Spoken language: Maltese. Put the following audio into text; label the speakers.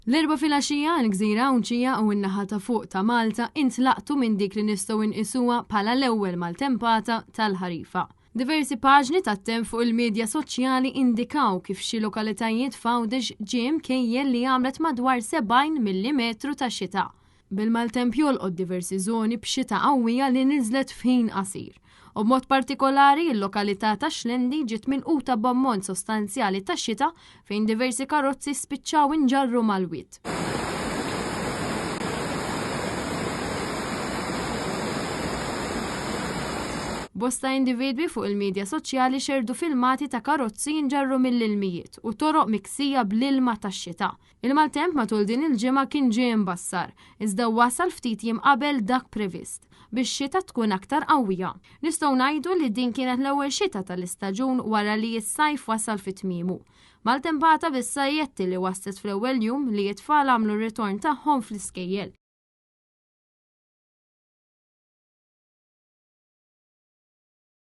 Speaker 1: L-Erbgħa filgħaxija, il-gżira Għawdxija u n-naħa ta' fuq ta' Malta intlaqtu minn dik li nistgħu nqisuha bħala l-ewwel maltempata tal-ħarifa. Diversi paġni tat-temp fuq il-midja soċjali indikaw kif xi lokalitajiet f'Għawdex ġie mkejjel li għamlet madwar 70 millimetru ta' xita. Bil-maltemp jolqot diversi żoni b'xita qawwija li niżlet f'ħin qasir. U b'mod partikolari il-lokalità ta' Xlendi ġiet milquta b'ammont sostanzjali ta' xita fejn diversi karozzi spiċċaw inġarru mal-wied. Bosta individwi fuq il-midja soċjali xerrdu filmati ta' karozzi jinġarru mill-ilmijiet u toroq miksija bl-ilma tax-xita. Il-maltemp matul din il-ġimgħa kien ġie imbassar, iżda wasal ftit jiem qabel dak previst, biex xita tkun aktar qawwija. Nistgħu ngħidu li din kienet l-ewwel xita tal-istaġun wara li s-sajf wasal fi tmiemu. Maltempata bis-sajjetti li waslet fl-ewwel jum li t-tfal għamlu r-ritorn tagħhom fl-iskejjel.